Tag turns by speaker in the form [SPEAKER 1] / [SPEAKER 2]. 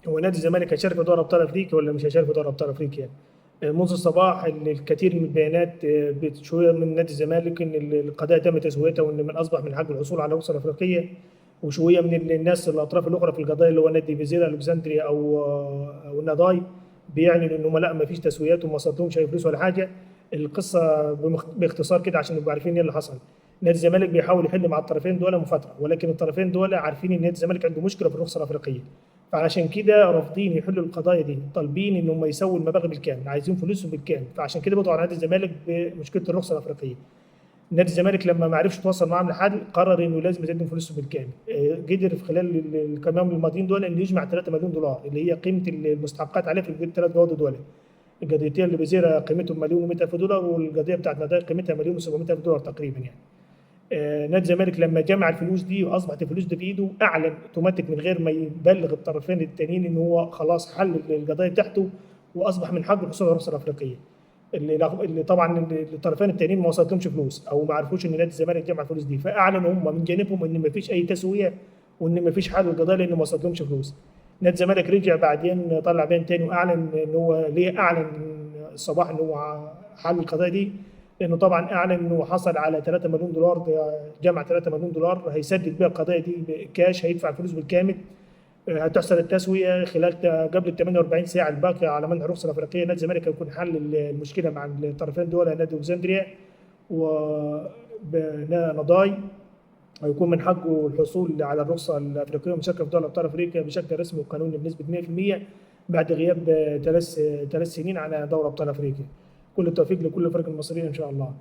[SPEAKER 1] هو نادي الزمالك هيشارك في دوري ابطال افريقيا ولا مش هيشارك في دوري ابطال افريقيا؟ منذ الصباح الكثير من البيانات بتشير من نادي الزمالك ان القضايا تم تسويتها وان من اصبح من حقه الحصول على الرخصة الافريقية، وشوية من الناس الاطراف الاخرى في القضايا اللي هو نادي فيزيرا الكسندريا او ناداي بيعلن ان هم لا ما فيش تسويات وما وصلتهمش اي فلوس ولا حاجة. القصة باختصار كده عشان نبقى عارفين ايه اللي حصل. نادي الزمالك بيحاول يحل مع الطرفين دول من فترة، ولكن الطرفين دول عارفين ان نادي الزمالك عنده مشكلة في الرخصة الافريقية، فعشان كده رافضين يحلوا القضايا دي، طالبين ان هم يسووا المبالغ بالكامل، عايزين فلوسهم بالكامل، فعشان كده بيضغطوا على نادي الزمالك بمشكلة الرخصة الافريقية. نادي الزمالك لما ما عرفش يتواصل معاهم لحل قرر انه لازم يقدم فلوسه بالكامل. قدر في خلال الكام يوم الماضيين دول انه يجمع 3 مليون دولار اللي هي قيمة المستحقات عليه في الثلاث قواضي دول. القضيتين اللي بزيرة قيمتهم 1,100,000 دولار، والقضية بتاعت ناداي قيمتها 1,700,000 دولار تقريبا يعني. نادي الزمالك لما جمع الفلوس دي واصبحت الفلوس دي في ايده، اعلن اوتوماتيك من غير ما يبلغ الطرفين التانيين ان هو خلاص حل القضية بتاعته واصبح من حقه الحصول على الرخصة الافريقية. اللي طبعا الطرفين التانيين ما وصلتهمش فلوس او ما عرفوش ان نادي الزمالك جمع الفلوس دي، فاعلنوا هم من جانبهم ان ما فيش اي تسويه وان ما فيش حل للقضية لان ما وصلتهمش فلوس. نادي الزمالك رجع بعدين طلع بيان تاني واعلن ان هو ليه اعلن الصباح ان هو حل القضية دي، لانه طبعا اعلن انه حصل على 3 مليون دولار، جمع 3 مليون دولار هيسدد بيها القضية دي كاش، هيدفع الفلوس بالكامل. هتحصل التسوية خلال قبل ال 48 ساعة الباقية على منع الرخصة الافريقية. نادي الزمالك هيكون حل المشكلة مع الطرفين دول، نادي الكسندريا ونضاي، هيكون من حقه الحصول على الرخصة الافريقية ومشاركة في دوري ابطال افريقيا بشكل رسمي وقانوني بنسبة 100% بعد غياب 3 سنين على دوري ابطال افريقيا. كل التوفيق لكل الفرق المصرية ان شاء الله.